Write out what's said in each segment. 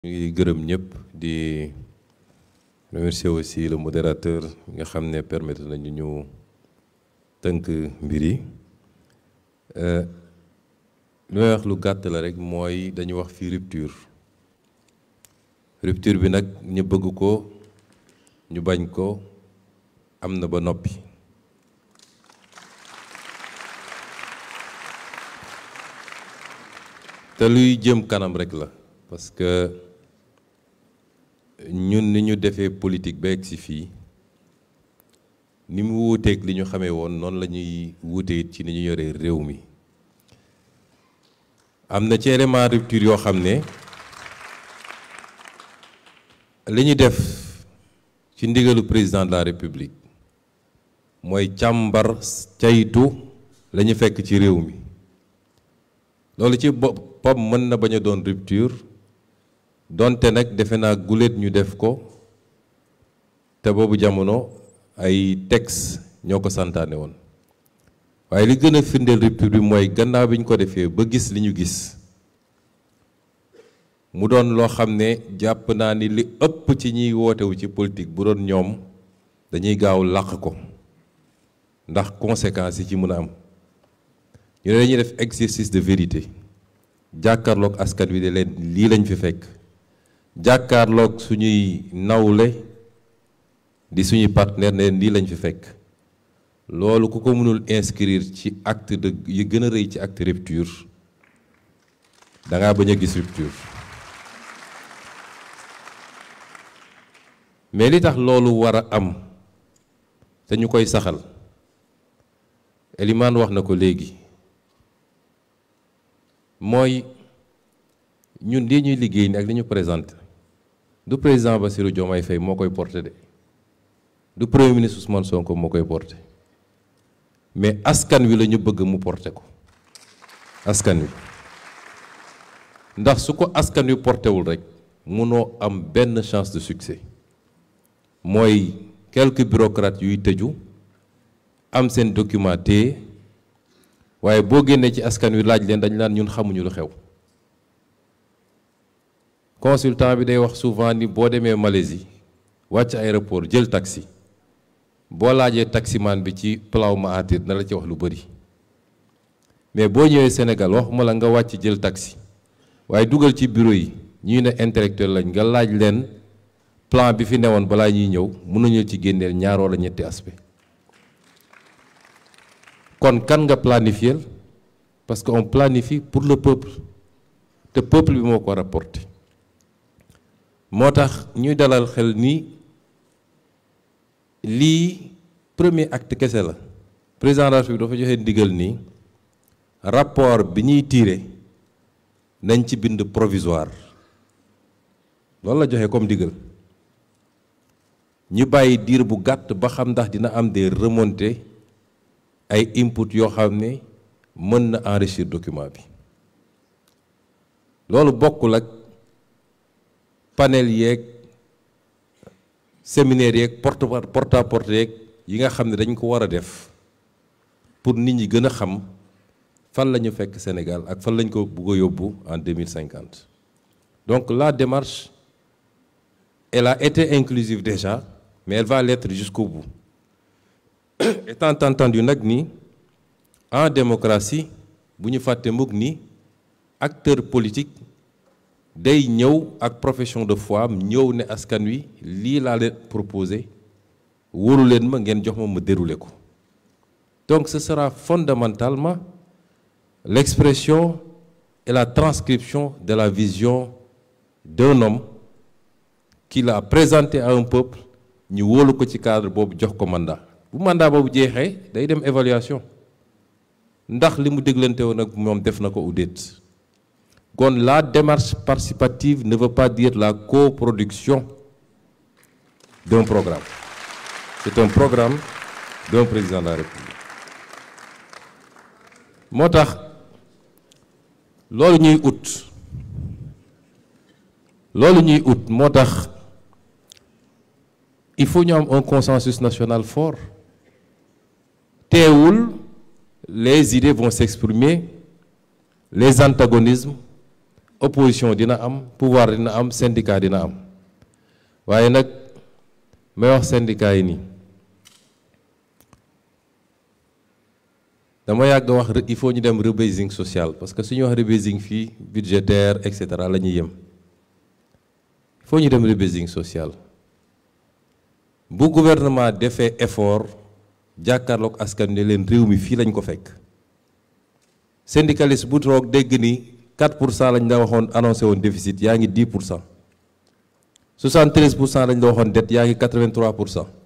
ñu ngi gërëm ñëpp di remercier aussi le modérateur nga xam ne permettre nañu ñu tënk mbir yi li may wax lu gàtt la rek mooy dañu wax fi rupture bi nag ñu bëgg ko ñu bañ ko am na ba noppi te luy jëm kanam rek la parce que ñun ni ñu defee politique ba egg si fii ni mu wuuteeg li ñu xamee woon noonu la ñuy wuute it ci ni ñu yoree réew mi am na ci élément rupture yoo xam ne li ñu def ci ndigalu président de la république mooy càmbar caytu la ñu fekk ci réew mi loolu ci boppam mën na bañ a doon rupture donte nag defe naa guléet ñu def ko te boobu jamono ay texte ñoo ko santaane woon waaye li gën a firndeel rupture bi mooy gannaaw bi ñu ko defee ba gis li ñu gis mu doon loo xam ne jàpp naa ni li ëpp ci ñiy wootewu ci politique bu doon ñoom dañuy gaaw làq ko ndax conséquences yi ci mën a am ñu ne dañuy def exercice de vérité jàkkaarloog askan wi de leen lii lañ fi fekk jàkkaarloog suñuy nawle di suñuy partenaire ne leen lii lañ fi fekk loolu ku ko mënul inscrire ci acte de yi gën a rëy ci acte rupture da ngaa bañ a gis rupture mais li tax loolu war a am te ñu koy saxal Elimane wax na ko léegi mooy ñun lii ñuy liggéey ni ak li ñu présenté du président Bassirou Diomaye Faye moo koy porté de du premier ministre Ousmane Sonko moo koy porté mais askan wi la ñu bëgg mu porté ko askan wi ndax su ko askan wi porté wul rek mënoo am benn chance de succès mooy quelques bureaucrates yuy tëju am seen document téye waaye boo génnee ci askan wi laaj leen dañ naan ñun xamuñu lu xew consultant bi day wax souvent ni boo demee Malaisie wàcc aéroport jël taxi boo laajee taximan bi ci Pulau Mahathir na la ci wax lu bari mais boo ñëwee Sénégal waxuma la nga wàcc jël taxi waaye dugal ci bureau yi ñuy ne intellectuel lañ nga laaj leen plan bi fi newoon balaa ñuy ñëw mën nañu ci génneel ñaar wala ñetti aspect kon kan nga planifier parce que on planifie pour le peuple te peuple bi moo ko rapporté moo tax ñuy dalal xel ni lii premier acte kese la président de la République dafa joxe ndigal ni rapport bi ñuy tiire nañ ci bind provisoire loolu la joxe comme ndigal ñu bàyyi diir bu gàtt ba xam ndax dina am des remontées ay input yoo xam ne mën na enrichir document bi loolu bokkul ak panel yeeg séminaire yeeg porte à porte yeeg yi nga xam ne dañ ko war a def pour nit ñi gën a xam fan la ñu fekk Sénégal ak fan lañ ko bugg a yóbbu en 2050 donc la démarche elle a été inclusive déjà mais elle va l'être jusqu'au bout étant entendu nag ni en démocratie bu ñu fàtte mukk ni acteur politique day ñëw ak profession de foi am ñëw ne askan wi lii laa leen proposé wóoru leen ma ngeen jox ma dérouler ko donc ce sera fondamentalement l'expression et la transcription de la vision d'un homme qui l'a présenté à un peuple ñu wóolu ko ci cadre boobu jox ko mandat bu mandat boobu jeexee day dem évaluation ndax li mu déglante woon ak moom def na ko ou déet kon la démarche participative ne veut pas dire la coproduction d'un programme c'est un programme d'un président de la République moo tax loolu ñuy ut moo tax il faut ñu am un consensus national fort teewul les idées vont s'exprimer les antagonismes opposition dina am pouvoir dina am syndicat dina am waaye nag may wax syndicat yi nii dama yàgg wax il faut ñu dem rebasing social parce que suñu wax rebasing fii budgétaire et cetera la ñuy yem il faut ñu dem rebasing social bu gouvernement defee effort jàkkaarloog askan ne leen réew mi fii lañ ko fekk syndicaliste bu toog dégg ni 4% lañ la waxoon annoncé woon déficit yaa ngi 10% 73% lañ la waxoon dette yaa ngi 83%.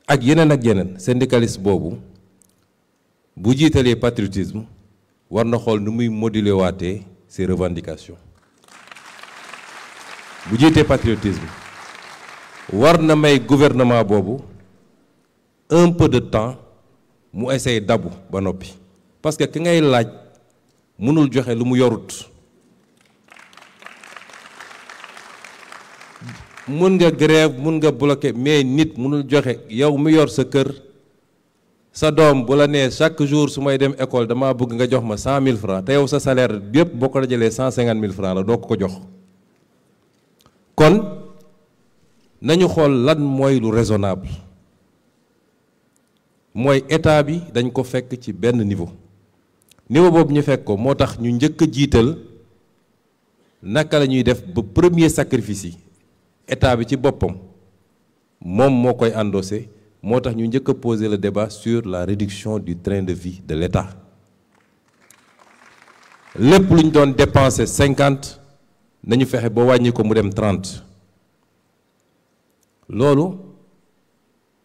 ak yeneen syndicaliste boobu bu jiitalee patriotisme war na xool nu muy moduler waatee ses revendications bu jiitee patriotisme war na may gouvernement boobu un peu de temps mu essayer dabu ba noppi parce que ki ngay laaj mënul joxe lu mu yorut mun nga grève mun nga bloquer mais nit mënul joxe yow mu yor sa kër sa doom bu la nee chaque jour su may dem école dama bëgg nga jox ma 100 000 francs te yow sa salaire yépp boo ko dajalee 150 000 francs la doo ko jox kon nañu xool lan mooy lu raisonnable mooy état bi dañ ko fekk ci benn niveau boobu ñu fekk ko moo tax ñu njëkk a jiital naka la ñuy def ba premier sacrifice yi état bi ci boppam moom moo koy endossé moo tax ñu njëkk a poser le débat sur la réduction du train de vie de l'état lépp lu ñu doon dépenser 50 nañu fexe ba wàññi ko mu dem 30 loolu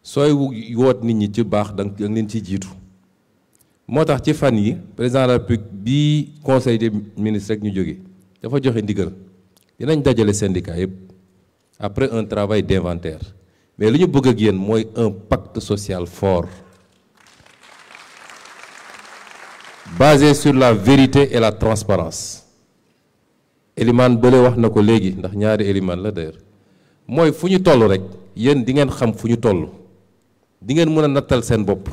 sooy woot nit ñi ci baax da nga leen ciy jiitu moo tax ci fan yi président de la République bi conseil des ministres rek ñu jóge dafa joxe ndigal dinañ dajale syndicat yëpp après un travail d'inventaire mais lu ñu bëgg ak yéen mooy un pacte social fort basé sur la vérité et la transparence Elimane bële wax na ko léegi ndax ñaari Elimane la d'ailleurs mooy fu ñu toll rek yéen di ngeen xam fu ñu toll di ngeen mën a nattal seen bopp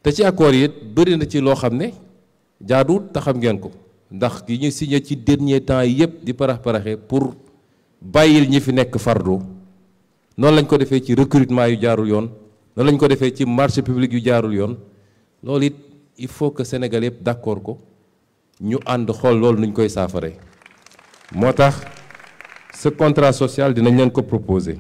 te ci accord yi bëri na ci loo xam ne jaaduwut te xam ngeen ko ndax yi ñu signé ci dernier temps yi yëpp di parax-paraxe pour bàyyil ñi fi nekk fardo noonu lañ ko defee ci recrutement yu jaarul yoon noonu lañ ko defee ci marché public yu jaarul yoon loolu it il faut que Sénégal yëpp d'accord ko ñu ànd xool loolu nuñ koy saafare moo tax ce contrat social dinañ leen ko proposer